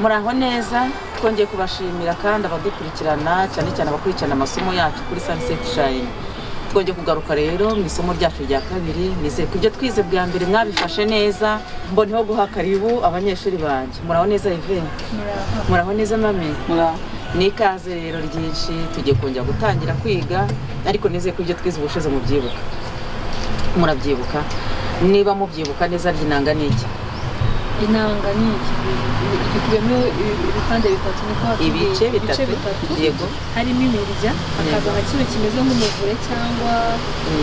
Muraho neza, twongeye kubashimira kandi abadukurikirana cyane cyane abakurikirana amasomo yacu kuri Sunset Shine. Twongeye kugaruka rero mu isomo ryacu rya kabiri, nizeye ko ibyo twize bwa mbere mwabifashe neza. Mboneho guha karibu abanyeshuri banjye. Muraho neza Yves? Muraho neza mami? Muraho. Ni ikaze rero ryinshi, tugiye kongera gutangira kwiga, ariko nizeye ko ibyo twize ubushize mubyibuka. Murabyibuka? Niba mubyibuka neza, ry'inanga ni iki? Inanga ni iki? Gikubiyemo ibipande bitatu, niko watubwiye. Ibice bitatu. Yego. Harimo imirya, hakaza nka kino kimeze nk'umuvure cyangwa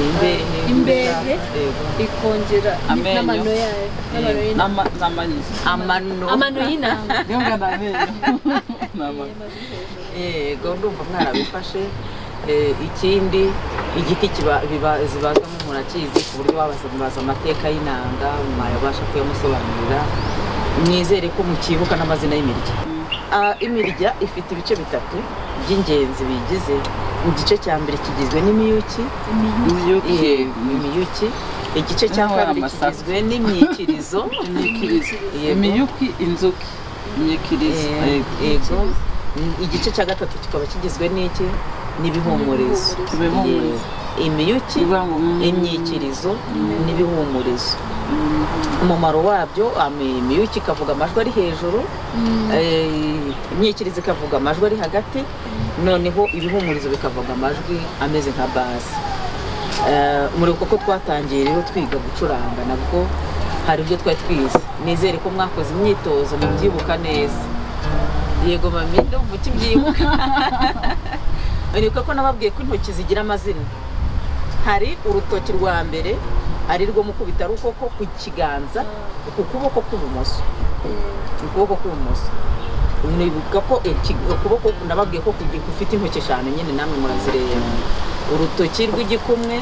imbehe, imbehe. Yego. Ikongera Amenyo. n'amano yayo, n'amano y'inanga. Amano. Amano y'inanga. Yego, ndumva mwarabifashe. Ikindi igiti zibazwamo murakizi, ku buryo babaza amateka y'inanga mwayabasha kuyamusobanurira. Mwizere ko mukibuka n'amazina y'imirya. Imirya ifite ibice bitatu by'ingenzi bigize. Igice cya mbere kigizwe n'imiyuki, imiyuki. Igice cya kabiri kigizwe n'imyikirizo, imiyuki, inzuki, imyikirizo. Yego. Igice cya gatatu kikaba kigizwe n'iki? N'ibihumurizo. Imiyuki, imyikirizo n'ibihumurizo. Umumaro wabyo, imiyuki ikavuga amajwi ari hejuru, imyikirizo ikavuga amajwi ari hagati, noneho ibihumurizo bikavuga amajwi ameze nka basi. Muribuka ko twatangiye rero twiga gucuranga, nabwo hari ibyo twari twize. Nizere ko mwakoze imyitozo mubyibuka neza. Yego mami, ndumva ukibyibuka. Muribuka ko nababwiye ko intoki zigira amazina. Hari urutoki rwa mbere ari rwo mukubita rukoko ku kiganza, ku kuboko kw'ibumoso. Ukuboko kw'ibumoso. Muribuka ko ukuboko nababwiye ko gufite intoki eshanu nyine, namwe murazireba. Urutoki rw'igikumwe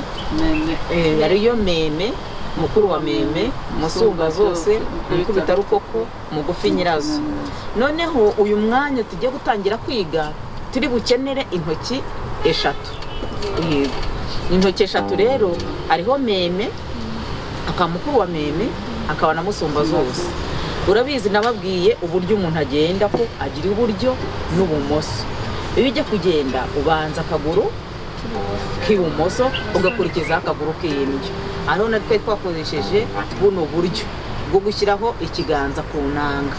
ariyo meme, mukuru wa meme, musumba zose, mukubita rukoko, mugufi nyirazo. Noneho uyu mwanya tugiye gutangira kwiga turi bukenere intoki eshatu. Yego. Intoki eshatu rero hariho meme, akaba mukuru wa meme, akaba na musumba zose. Urabizi nababwiye uburyo umuntu agenda ko agira iburyo n'ubumoso. Iyo ujya kugenda ubanza akaguru k'ibumoso ugakurikiza akaguru k'indyo. Hariho natwe twakoresheje buno buryo bwo gushyiraho ikiganza ku nanga.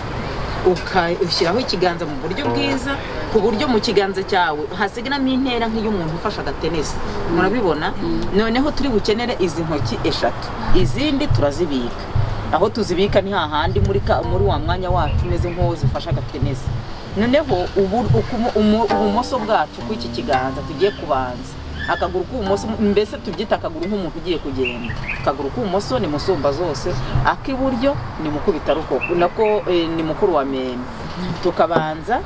Ukashyiraho ikiganza mu buryo bwiza, ku buryo mu kiganza cyawe hasigaramo intera nk'iy'umuntu ufashe agatenesi. Murabibona? Noneho turi bukenere izi ntoki eshatu, izindi turazibika. Aho tuzibika ni hahandi muri wa mwanya wacu umeze nk'uwo zifashe agatenesi. Noneho ubumoso bwacu ku iki kiganza tugiye kubanza akaguru k'ubumoso, mbese tubyita akaguru nk'umuntu ugiye kugenda. Akaguru k'ubumoso ni musumba zose, ak'iburyo ni mukubita rukoko, nako ni mukuru wa meme. Tukabanza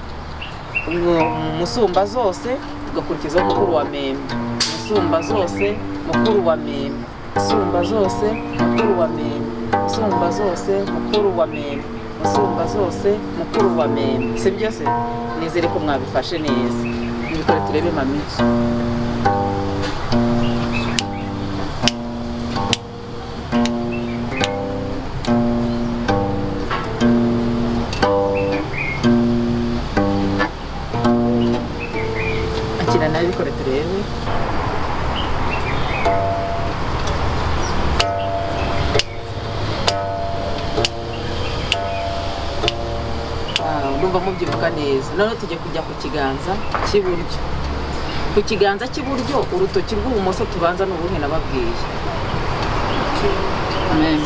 musumba zose, tugakurikizaho mukuru wa meme, musumba zose, mukuru wa meme, musumba zose, mukuru wa meme, musumba zose, mukuru wa meme, musumba zose, mukuru wa meme. Si byo se? Nizere ko mwabifashe neza. Nibikore turebe mami. Akira nawe bikore turebe. Ndumva mubyibuka neza. Noneho tujye kujya ku kiganza cy'iburyo. Ku kiganza cy'iburyo urutoki rw'ibumoso tubanza n'ubuhe nababwiye.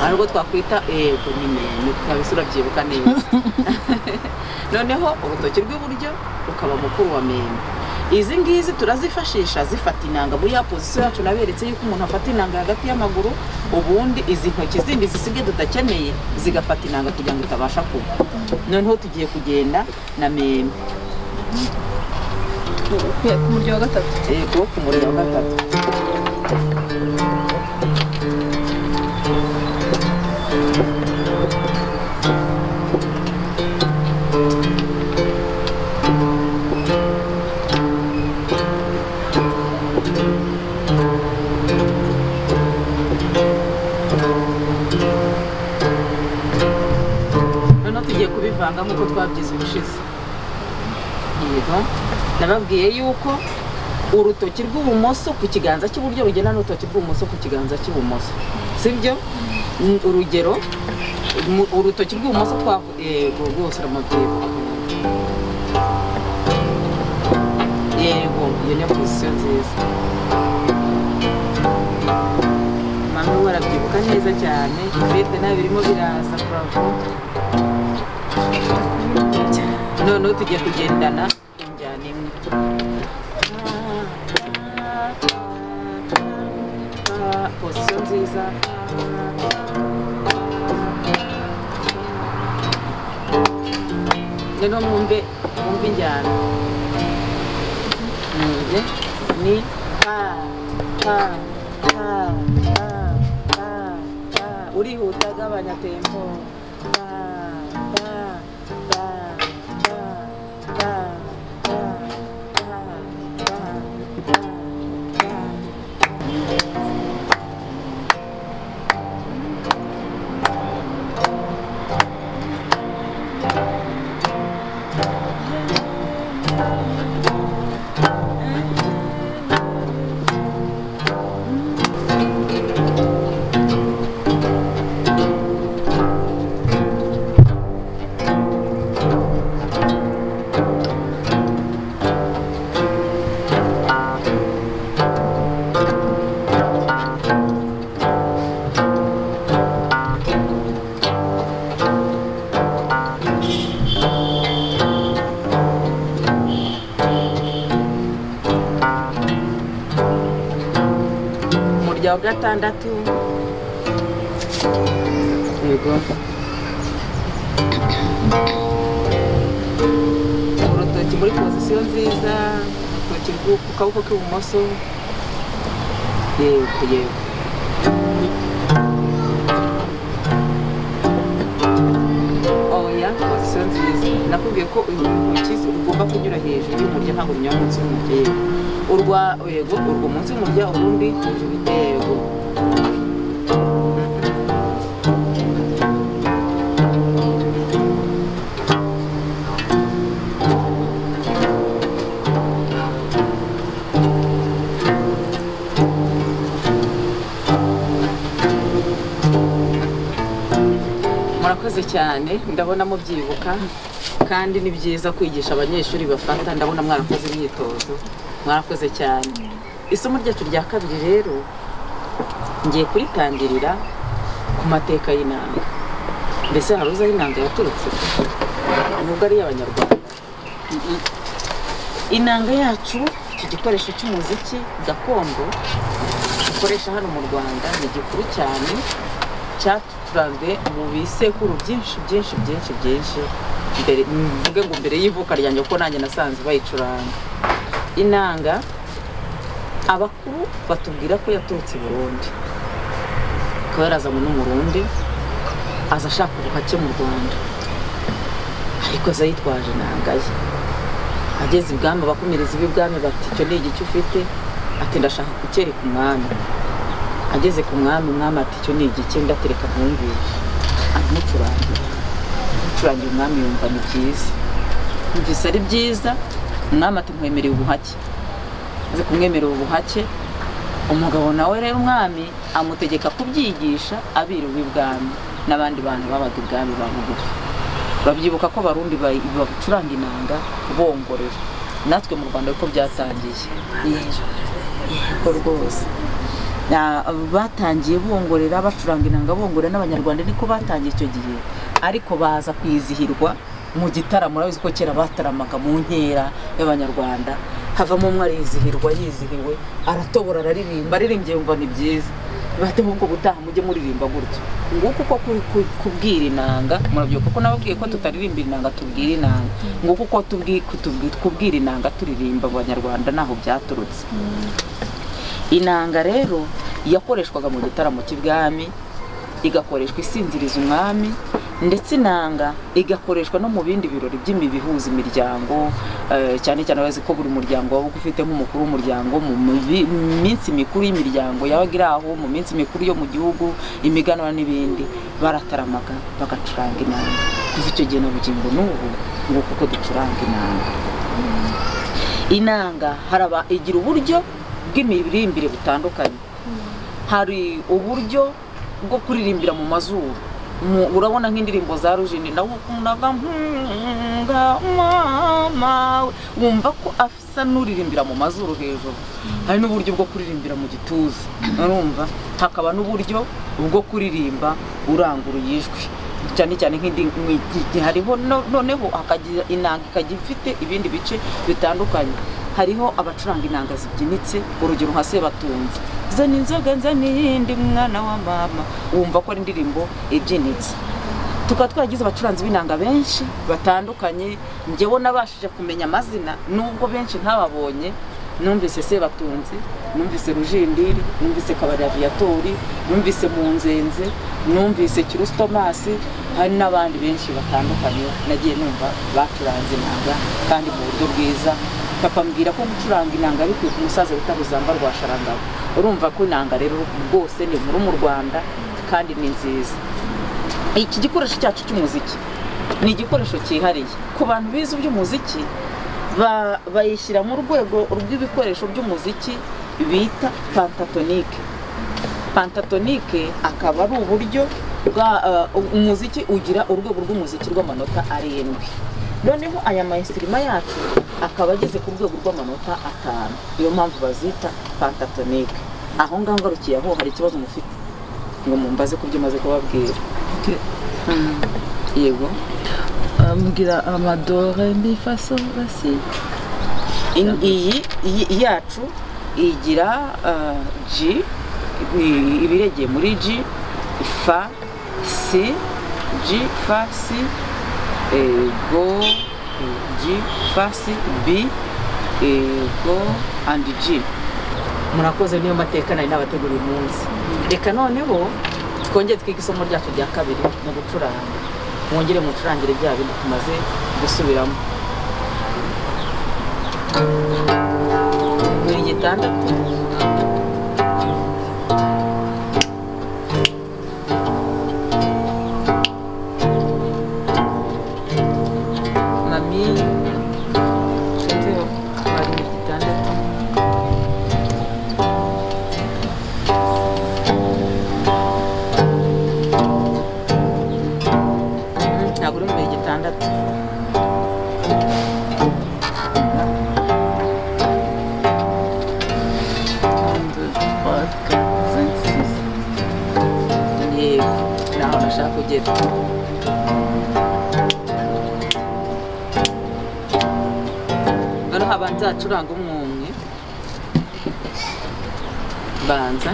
Ariko twakwita ego ni meme, kabisa urabyibuka neza. Noneho urutoki rw'iburyo rukaba mukuru wa meme. Izi ngizi turazifashisha zifata inanga muri ya position yacu naberetse yuko umuntu afata inanga hagati y'amaguru, ubundi izi ntoki zindi zisigaye tudakeneye zigafata inanga kugira ngo itabasha kugwa. Noneho tugiye kugenda na meme. Ku murya wa gatatu. Yego, ku murya wa gatatu. Tugiye kubivanga nk'uko twabyize ubushize. Yego, nababwiye yuko urutoki rw'ibumoso ku kiganza cy'iburyo rugenda n'urutoki rw'ibumoso ku kiganza cy'ibumoso, sibyo? Urugero, urutoki rw'ibumoso yego rwose uramubyibuka. Yego, iyo niyo pozisiyo nziza. Mama we arabyibuka neza cyane. Ivete nawe birimo biraza, bravo. Noneho tugiye kugendana ku njyana imwe. Pozisiyo nziza. Noneho mwumve injyana. Mwumve ni pa pa pa pa pa pa. Urihuta, gabanya tempo. Pa pa pa pa pa pa pa pa pa pa. Umurya wa gatandatu. Yego, urutoki muri pozisiyo nziza, urutoki ku kaboko k'ibumoso. Yego yego. Oya, pozisiyo nziza. Nakubwiye ko intoki ugomba kunyura hejuru y'umurya, ntabwo unyura munsi y'umurya. Yego, urwa yego, urwo munsi y'umurya, urundi hejuru. Yego. Murakoze cyane, ndabona mubyibuka kandi ni byiza kwigisha abanyeshuri bafata. Ndabona mwarakoze imyitozo, mwarakoze cyane. Isomo ryacu rya kabiri rero ngiye kuritangirira ku mateka y'inanga. Mbese hari uzi aho inanga yaturutse? Nubwo ari iy'Abanyarwanda. Inanga yacu, iki gikoresho cy'umuziki gakondo dukoresha hano mu Rwanda, ni gikuru cyane, cyaturanzwe mu bisekuru byinshi byinshi byinshi byinshi. Mbere mvuge ngo mbere y'ivuka ryanjye, kuko nanjye nasanze bayicuranga. Inanga abakuru batubwira ko yaturutse i Burundi, akaba yarazanywe n'Umurundi, aza ashaka ubuhake mu Rwanda, ariko aza yitwaje inanga ye. Ageze ibwami, abakumirizi b'ibwami bati icyo ni igiki ufite? Ati ndashaka kucyereka umwami. Ageze ku mwami, umwami ati icyo ni igiki? Ndatereka nkumvishe. Aramucurangira, amucurangira, umwami yumva ni byiza, yumvise ari byiza. Umwami ati nkwemereye ubuhake. Aze kumwemerera ubuhake, umugabo nawe rero umwami amutegeka kubyigisha abiru b'ibwami n'abandi bantu babaga ibwami ba bugufi. Babyibuka ko Abarundi bacuranga inanga bongorera, natwe mu Rwanda uko byatangiye. Yego rwose, batangiye bongorera, bacuranga inanga bongorera, n'Abanyarwanda niko batangiye icyo gihe, ariko baza kwizihirwa mu gitaramo. Urabizi ko kera bataramaga mu nkera y'Abanyarwanda, havamo umwe arizihirwa, yizihiwe aratobora, araririmba, aririmbye yumva ni byiza. Bate ahubwo gutaha mujye muririmba gutyo. Nguko uko kubwira inanga. Murabyibuka ko nababwiye ko tutaririmba inanga, tubwira inanga. Nguko uko kubwira inanga turirimba Abanyarwanda, naho byaturutse. Inanga rero yakoreshwaga mu gitaramo cy'ibwami, igakoreshwa isinziriza umwami, ndetse inanga igakoreshwa no mu bindi birori by'imibihuza imiryango, cyane cyane bazi ko buri muryango waba ufite nk'umukuru w'umuryango mu minsi mikuru y'imiryango yabaga iri aho, mu minsi mikuru yo mu gihugu, imiganura n'ibindi, barataramaga bagacuranga inanga. Kuva icyo gihe na bugingo n'ubu ngo kuko ducuranga inanga. Inanga haraba igira uburyo bw'imiririmbire butandukanye. Hari uburyo bwo kuririmbira mu mazuru. Urabona nk'indirimbo za Rujini nawe ukundaga mama, wumva ko asa n'uririmbira mu mazuru hejuru. Hari n'uburyo bwo kuririmbira mu gituza, urumva hakaba n'uburyo bwo kuririmba uranguruye ijwi cyane cyane nk'indi. Hariho noneho hakagira inanga ikajya ifite ibindi bice bitandukanye. Hariho abacuranga inanga zibyinitse, urugero nka Sebatunzi, zana inzoga nzana iyindi mwana wa mama, wumva ko ari indirimbo ibyinitse. Tukaba twaragize abacuranzi b'inanga benshi batandukanye, njyewe nabashije kumenya amazina nubwo benshi ntababonye. Numvise Sebatunzi, numvise Rujindiri, numvise Kabari Aviatori, numvise Munzenze, numvise Kirustomasi, hari n'abandi benshi batandukanye nagiye numva bacuranze inanga kandi mu buryo bwiza. Papa mbwira ko gucuranga inanga bikwiye ku musaza wita Ruzamba rwa Sharangabo. Urumva ko inanga rero rwose ni nkuru mu Rwanda kandi ni nziza. Iki gikoresho cyacu cy'umuziki ni igikoresho cyihariye ku bantu bize iby'umuziki, bayishyira mu rwego rw'ibikoresho by'umuziki bita pentatonique. Pentatonique akaba ari uburyo bwa umuziki ugira urwego rw'umuziki rw'amanota 7. Noneho aya ma-instrument yacu akaba ageze ku rwego rw'amanota 5. Iyo mpamvu bazita pentatonique. Aho ngaho ngarukiye aho hari ikibazo mufite ngo mumbaze kubyo maze kubabwira. Yego. Mbwira ama do re mi fa sol la si. Iyi yacu igira G, ibiregeye muri G, fa, C, G, fa, C, go, G, fa, C, B, go and G. Murakoze, niyo mateka nari nabateguriye umunsi. Reka noneho twongere twige isomo ryacu rya kabiri mu gucuranga. Mwongere mucurangire bya bindi tumaze gusubiramo. Buri gitandatu mami sinzi bari mu gitandatu. Ntabwo uri mu gitandatu. Yego, naho nashaka kugera. Noneho habanza hacuranga umwe, banza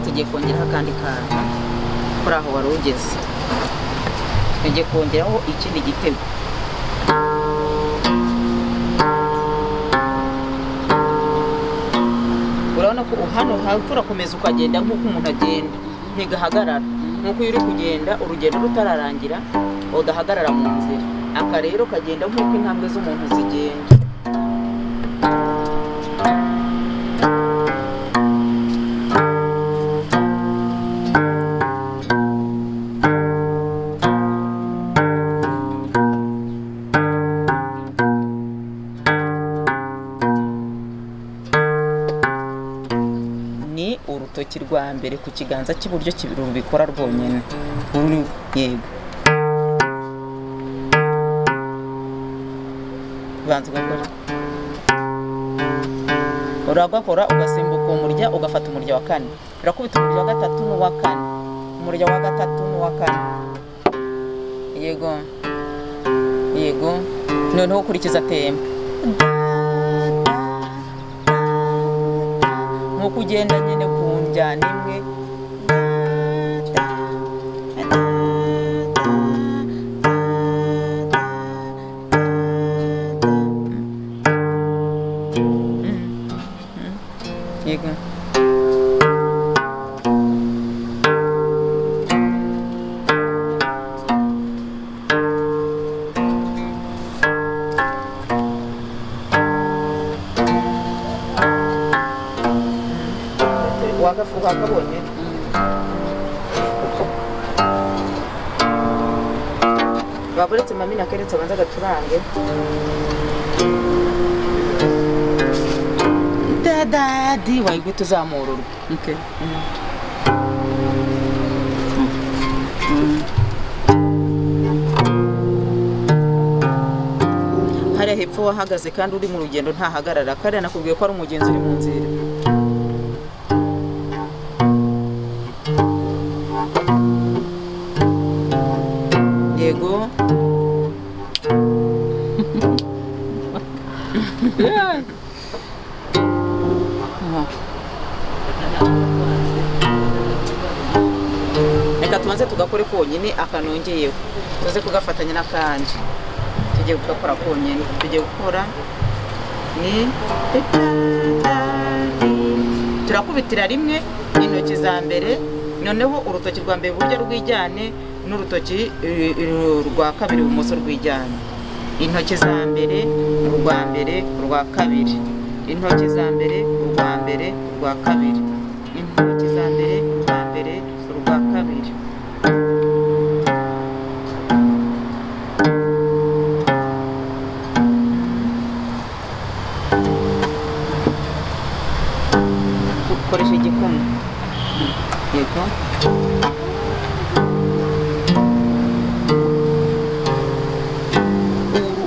tugiye kongeraho akandi kantu kuri aho wari ugeze. Tugiye kongeraho ikindi gitego. Urabona ko hano turakomeza ukagenda nk'uko umuntu agenda, ntigahagarara. Nk'uko iyo uri kugenda urugendo rutararangira udahagarara mu nzira. Aka rero kagenda nk'uko intambwe z'umuntu zigenda. Urutoki rwa mbere ku kiganza cy'iburyo rubikora rwonyine. Yego. Banza ugakora. Uragakora ugasimbuka umurya ugafata umurya wa kane. Urakubita umurya wa gatatu n'uwa kane. Umurya wa gatatu n'uwa kane. Yego. Yego. Noneho ukurikiza tempo. Nkuko ugenda nyine ku njyana imwe. Yego. Wakabonye baburetse mami nakeretse abanza gacurange dadi wayiguta uzamururwa. Okay. Hariya hepfo wahagaze kandi uri mu rugendo ntahagarara, kariya nakubwiye ko ari umugenzi uri mu nzira. Yego. Reka tubanze tugakore konyine akanongeyeho, tuze kugafatanya n'akandi. Tugiye kugakora konyine, tugiye gukora ni turakubitira rimwe intoki za mbere, noneho urutoki rwa mbere iburyo rwijyane n'urutoki rwa kabiri ibumoso rwijyane. Intoki za mbere, urwa mbere, urwa kabiri. Intoki za mbere, urwa mbere, urwa kabiri. Intoki za mbere, urwa mbere, urwa kabiri. Ukoresha igikumwe. Yego.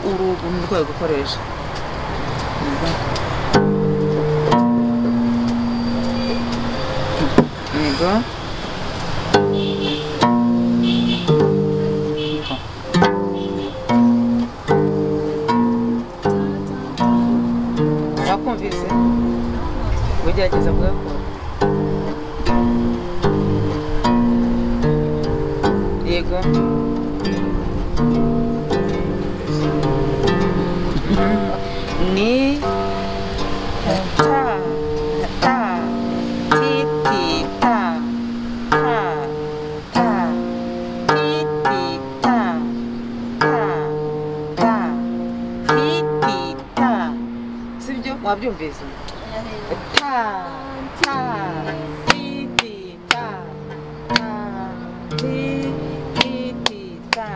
Uru nirwo gukoresha. Yego. Wakumvise? Ugerageza kugakora. Yego. Ni ta ta ti ti ta ta ta ti ti ta ta ta ti ti ta. Sibyo mwabyumvise? Ta ta ti ti ta ta ti ti ti ta.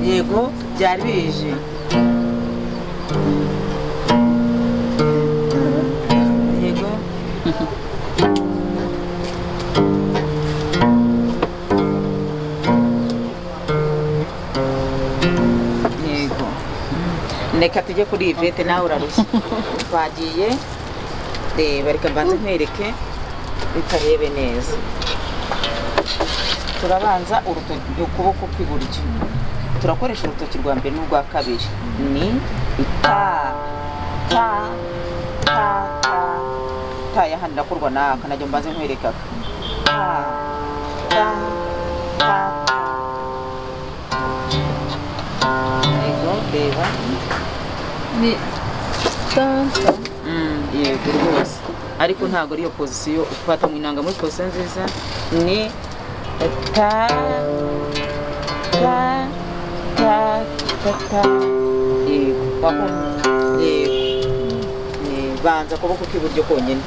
Yego byari bije. Yego. Yego. Reka tujye kuri Yvette nawe urarushye. Twagiye. Reba reka mbanze nkwereke utarebe neza. Turabanza urutoki ukuboko kw'iburyo. Turakoresha urutoki rwa mbere n'urwa kabiri. Ni ta ta ta ta ta ya hano irakorwa n'aka najya mbanze nkwereka aka. Ta ta ta. Yego reba. Ni ta ta. Yego rwose. Ariko ntabwo ariyo pozisiyo ufata mu inanga muri pozisiyo nziza ni ta ta ta ta ta. Yego wakumva. Yego. Banza akaboko k'iburyo konyine.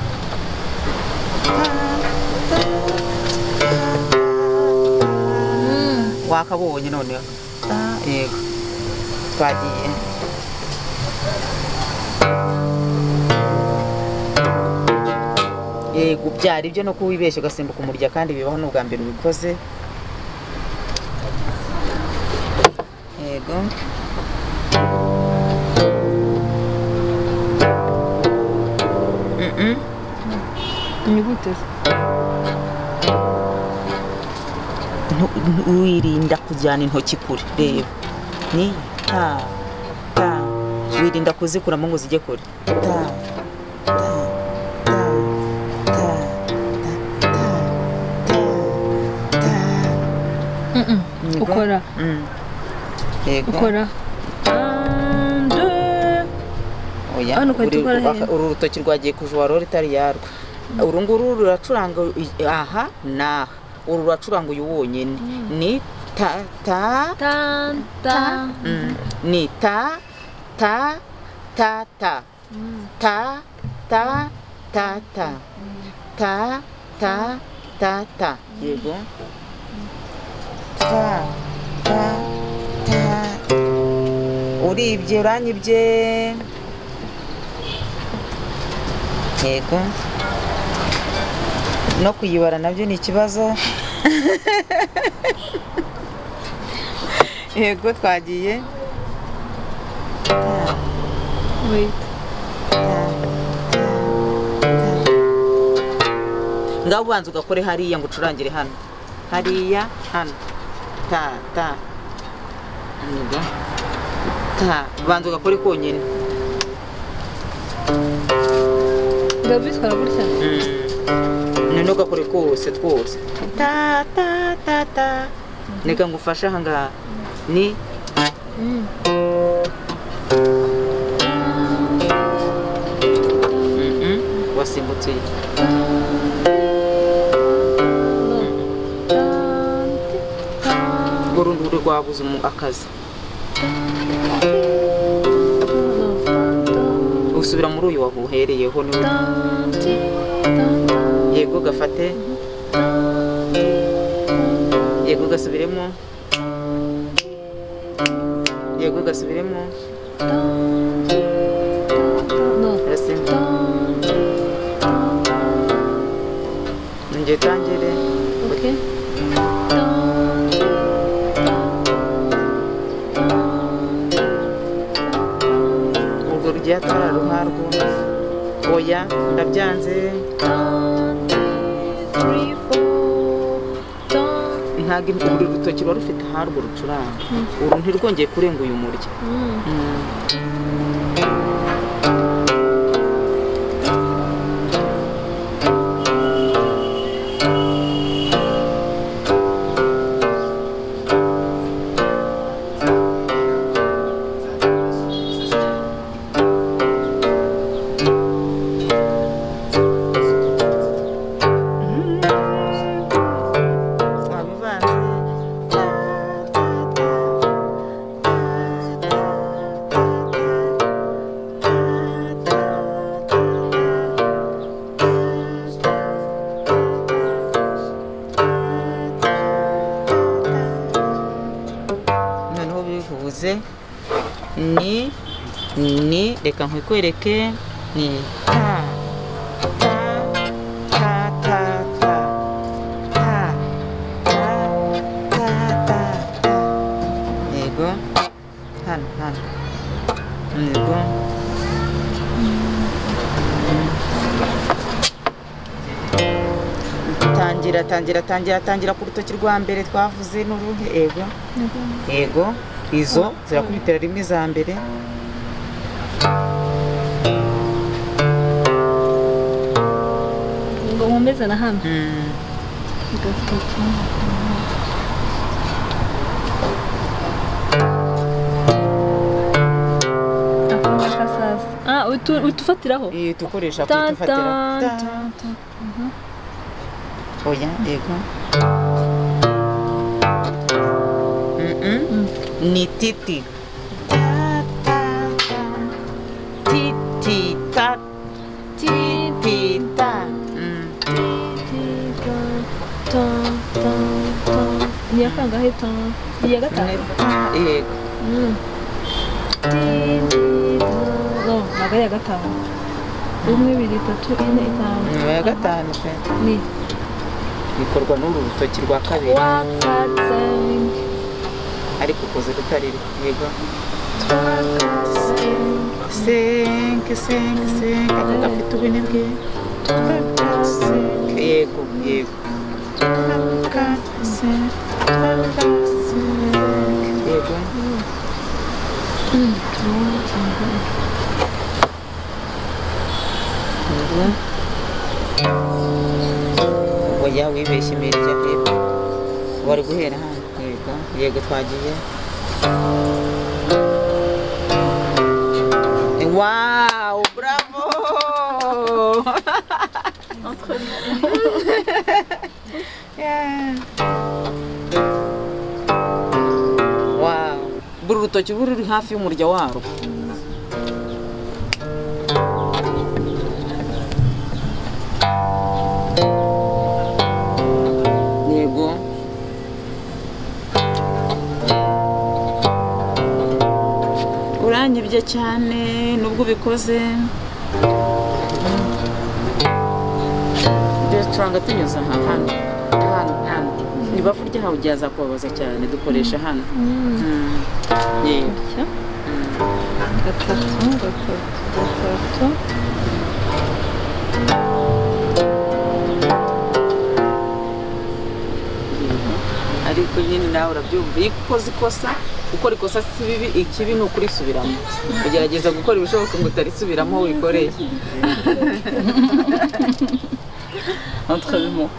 Wakabonye noneho. Yego. Twagiye. Yego byari ibyo no kuwibeshya ugasimbuka umurya kandi bibaho n'ubwa mbere ubikoze. Yego. Inyuguti. Wirinda kujyana intoki kure. Reba. Ni ta ta. Wirinda kuzikuramo ngo zijye kure. Ta ta ta ta ta ta ta. Ukora. Yego. Ukora. 1 2. Oya. Uru rutoki rwagiye kujuwaro ritari yarwo. Uru nguru ruracuranga aha naha. Uru ruracuranga uyu wonyine. Ni ta ta ta ta. Ni ta Ta ta ta ta ta ta ta ta ta ta ta. Yego. Ta ta ta. Uribye uranyibye. Yego. No kuyibara nabyo ni ikibazo. Yego twagiye. Wait. Ngaho ubanza ugakore hariya ngo ucurangire hano. Hariya hano. Ta ta. Yego. Ta, ubanza ugakore konyine. Ndabitwara gutya. None ugakore kose twose. Ta ta ta ta. Neka ngufashe aha ngaha. Ni wasimbutse. Urundi rwabuze mu akazi. Usubira muri uyu wahuhereyeho ni yego gafate. Yego gasubiremo. Yego gasubiremo. Ngiye tangire. Okay. Urwo rugiye atararuharwo. Oya ndabyanze. 3 4. Ntabwo uru rutoki ruba rufite aharwo rucuranga. Uru ntirwongeye kurenga uyu murya. Ni ni reka nkwereke ni ta ta ta ta ta ta ta ta ta. Yego hano hano. Yego. Tangira tangira tangira tangira ku rutoki rwa mbere twavuze n'uruhe. Yego yego. Izo zirakubitira rimwe za mbere. Ngo nkomeze na hano. Gatatu. Ah, utufatiraho? Tukoresha kutufatiraho. Oya, yego. Ni titi. Ta ta ta. Titi ta. Titi ta. Titi ta ta ta ta. Ni akangahe ta? Ni iya gatanu. Yego. Titi ta. No, ntabwo ari iya gatanu. 1 2 3 4 5. Ni iya gatanu pe. Ni. Bikorwa n'uru rutoki rwa kabiri. 4 5. Ariko ukoze rutarire. Yego. 5 5 5. Ako gafite ubunebwe. 5. Yego yego. 4 5 5. Yego. Oya wibeshye imirya hepfo. Wari guhera hano. Yego yego twagiye. Wow, bravo. Yeah. Wow. Buri rutoki ruri hafi y'umurya warwo. Biranyibye cyane nubwo ubikoze. Ducuranga tunyuze aha hano hano hano. Ibavu ryawe ryaza kubabaza cyane, dukoresha hano. Yego. Gatatu, gatatu, gatatu. Ariko nyine nawe urabyumva, iyo ukoze ikosa, gukora ikosa si bibi, ikibi ni ukurisubiramo. Ugerageza gukora ibishoboka ngo utarisubiramo wikoreye. Entraînement.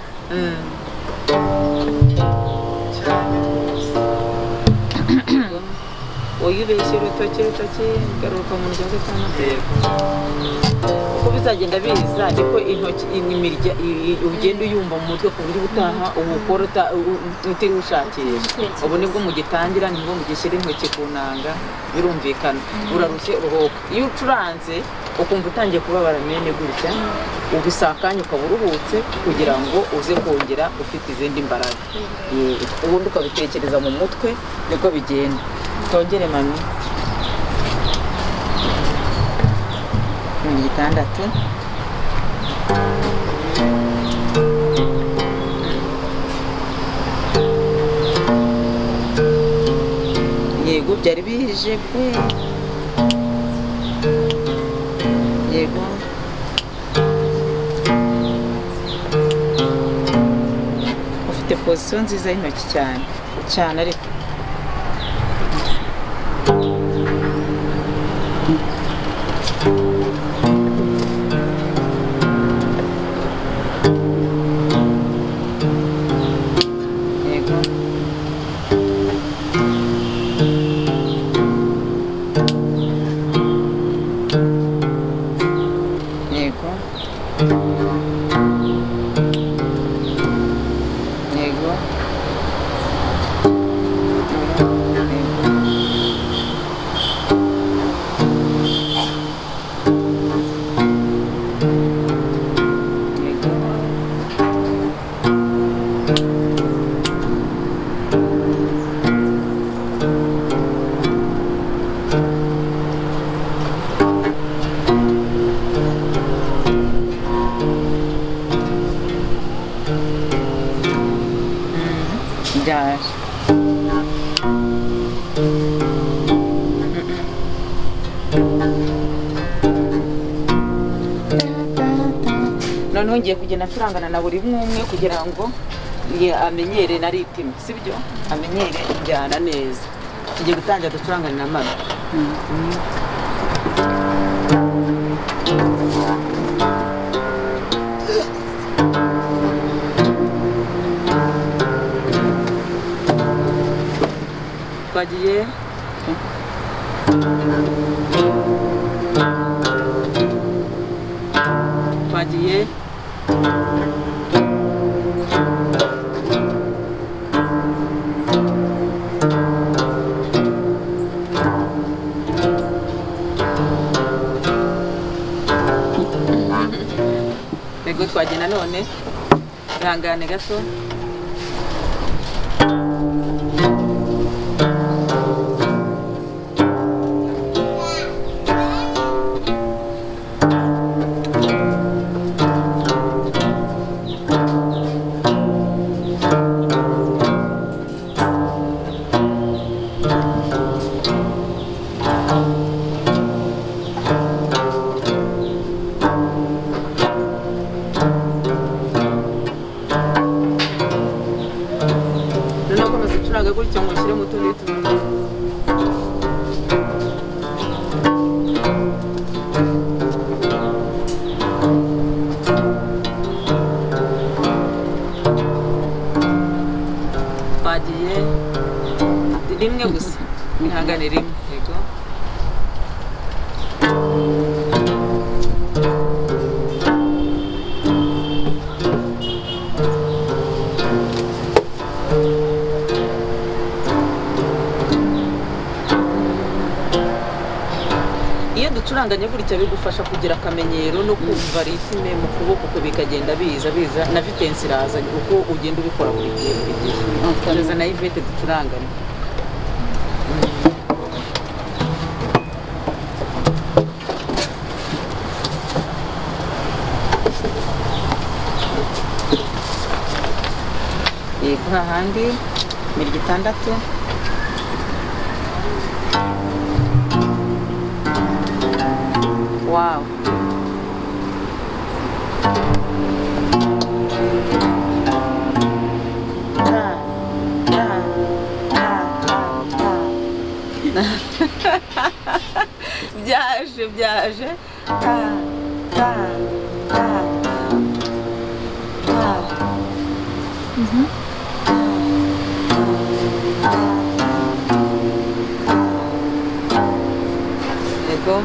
Oya ubeshye urutoki urutoki garuka mu muryango cyangwa uko bizagenda biza niko intoki imirya ugenda uyumva mu mutwe ku buryo ubutaha uwukora utiriwe ushakisha. Ubu nibwo mugitangira, nibwo mugishyira intoki ku nanga, birumvikana urarushye uruhuka. Iyo ucuranze ukumva utangiye kubabara mene gutya, ubisakanya ukaba uruhutse kugira ngo uze kongera ufite izindi mbaraga. Ubundi ukabitekereza mu mutwe niko bigenda. Tongere mami. 6. Yego byari bije pe. Yego. Ufite position nziza y'intoki cyane cyane ariko. Yego. Yego. Yego. Byaje. Noneho ngiye kugenda ncurangana na buri umwe kugira ngo amenyere na ritime, sibyo? Amenyere injyana neza. Tugiye gutangira ducurangane na mama. Twagiye. Twagiye. Yego twagiye nanone. Ihangane gato. Gutya ngo ushyire mu tundi tuntu. Twagiye rimwe gusa, ihangane rimwe. Yego. Iyo ducuranganye gutya bigufasha kugira akamenyero no kumva ritime mu kuboko ko bikagenda biza biza na vitesse iraza uko ugenda ubikora buri gihe buri gihe. Tuza na Yvette ducurangane. Hahandi mirya itandatu. Wow. Ta, ta, ta, ta, ta. Byaje, byaje. Ta, ta, ta, ta. Yego.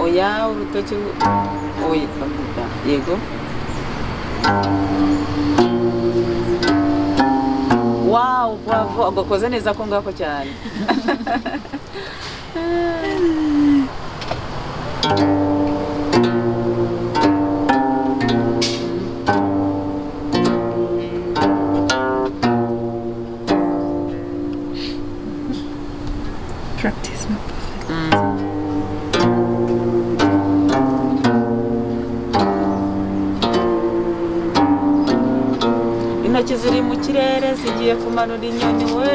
Oya, urutoki. Oya, yego. Wow, bravo, ugakoze neza ko ngako cyane. Practice my perfect. Intoki ziri mu kirere zigiye kumanura inyoni we.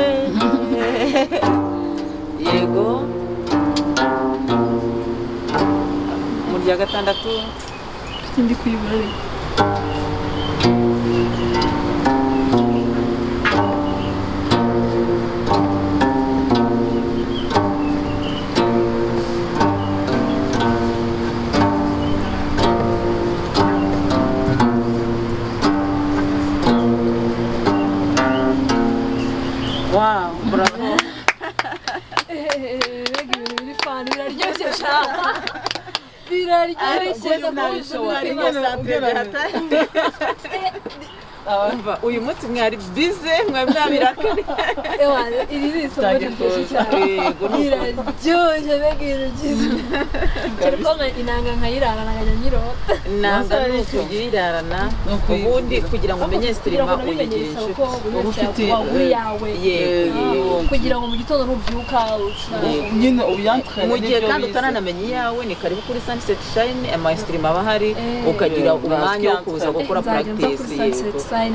Yego. Mu rya gatandatu. Ndi kuyibura ariko. Wow, bravo. Mbega ibintu biri fani biraryoshye cyane. Biraryoshye. Uyu munsi mwari bize mwari mwabirakare. Ewa, iri ni isomo riryoshye cyane. Biraryoshye mbega ibintu byiza. Kereka inanga nkayirarana nkajya nyirota. Inanga ni ukuyirarana, ubundi kugira ngo umenye sitirima uyigira inshuti. Ufite wagura iyawe. Kugira ngo mu gitondo nubyuka nyine uyantrene. Mu gihe kandi utaranamenya iyawe ni karibu kuri Sunset Shine, ama sitirima aba ahari, ukagira umwanya wo kuza gukora practice.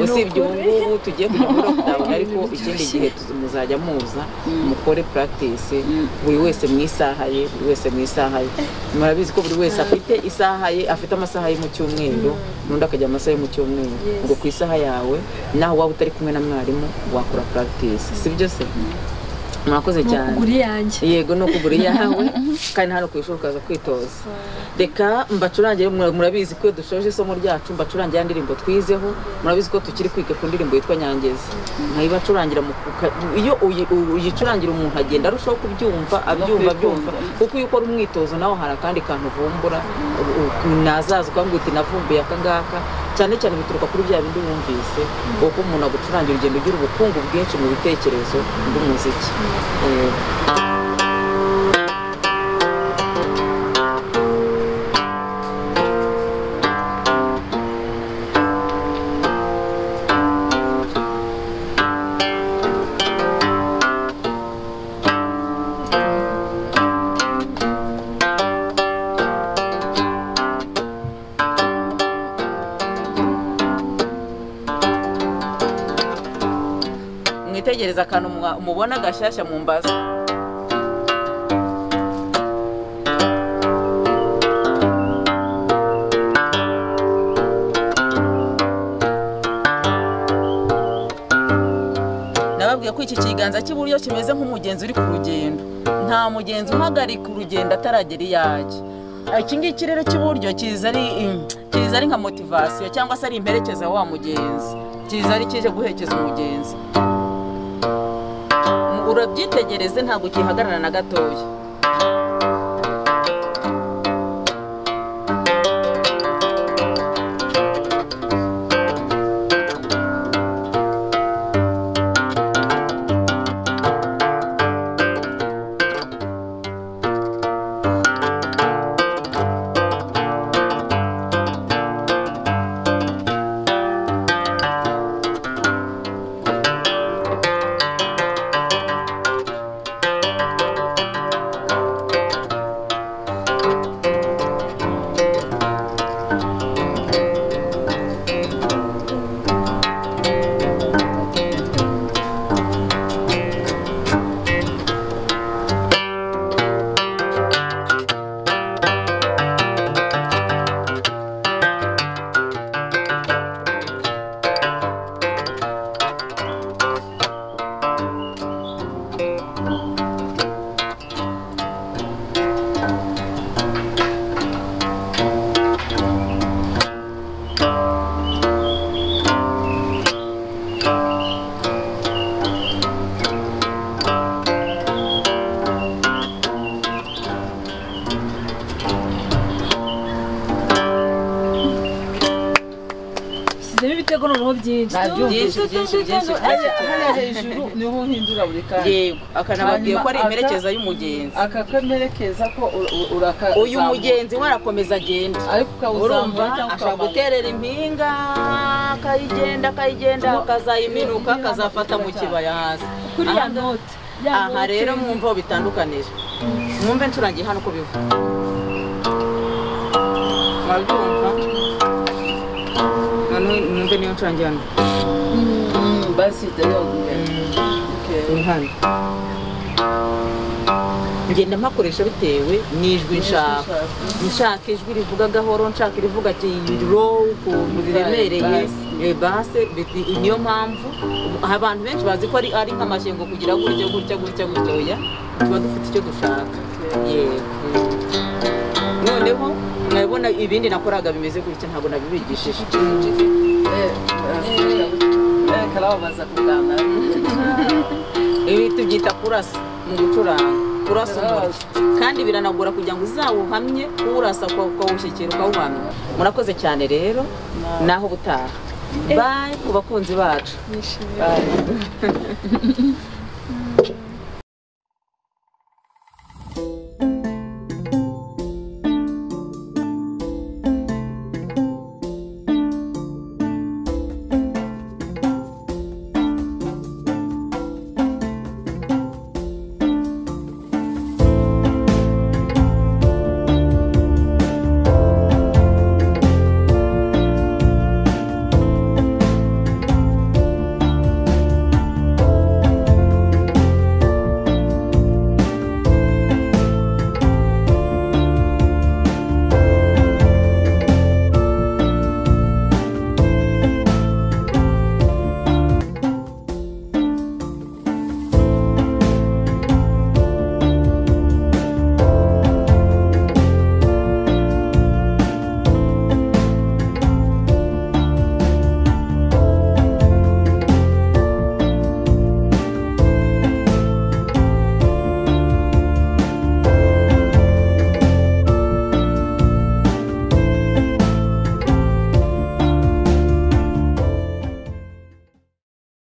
Usibye ubu ngubu tugiye kujya muri lockdown, ariko ikindi gihe muzajya muza mukore practice, buri wese mu isaha ye, buri wese mu isaha ye. Murabizi ko buri wese afite isaha ye, afite amasaha ye mu cyumweru, n'undi akajya amasaha ye mu cyumweru. Ngo ku isaha yawe naho waba utari kumwe na mwarimu wakora practice, sibyo se? Murakoze cyane. Kugura iyanjye. Yego, no kugura iyawe kandi hano ku ishuri ukaza kwitoza. Reka mbacurangire, murabizi ko dushoje isomo ryacu, mbacurangire indirimbo twizeho. Murabizi ko tukiri kwiga ku ndirimbo yitwa Nyangezi. Nkayibacurangira, iyo uyicurangira umuntu agenda arushaho kubyumva, abyumva abyumva, kuko iyo ukora umwitozo nawe hari akandi kantu uvumbura, nazaza ukambwira uti navumbuye aka ngaka. Cyane cyane bituruka kuri bya bindi wumvise, kuko umuntu agucurangira ugenda ugira ubukungu bwinshi mu bitekerezo bw'umuziki. Mwitegereza akantu mubona gashyashya mu mbaza. Nababwiye ko iki kiganza cy'iburyo kimeze nk'umugenzi uri ku rugendo. Nta mugenzi uhagarika urugendo ataragera iyo ajya. Iki ngiki rero cy'iburyo kiza ari nka motivasiyo cyangwa se ari imperekeza wa mugenzi. Kiza ari kije guherekeza umugenzi. Urabyitegereze ntabwo kihagarara na gatoya. Ariko noneho byinshi. Byinshi, byinshi, byinshi. Hariya hejuru niho uhindura buri kanya. Yego, akanababwiye ko ari Hanyuma imperekeza y'umugenzi. Aka kamerekeza ko uraka Uyu mugenzi we arakomeza agenda. Ariko ukawuzamura Urumva cyangwa ashobora ukawumanura. guterera impinga, akayigenda, akayigenda, akazayiminuka, akazafata mu kibaya hasi. Kuri ya note. Ya Aha note. rero mwumva aho bitandukanije. Mwumve ncurangiye hano uko bivuga. Murabyumva? Noneho mwumve niyo ncurangiye hano. Basi itayoguye. Okay. Ni hano. Ngenda mpakoresha bitewe n'ijwi nshaka. Nshaka ijwi rivuga gahoro, nshaka irivuga ro ukuntu riremereye, base. Niyo mpamvu abantu benshi bazi ko ari nk'amashyengo kugira gutya gutya gutya gutya. Oya, tuba dufite icyo dushaka. Yego. Noneho mwabona ibindi nakoraga bimeze gutya, ntabwo nabibigishije. Karababaza kugana. Ibi tubyita kurasa mu gucuranga, kurasa umurya, kandi biranagora kugira ngo uzawuhamye, uwurasa ukawushyikira ukawuhamya. Murakoze cyane rero, naho ubutaha. Bye ku bakunzi bacu. Nishimiye. Bye.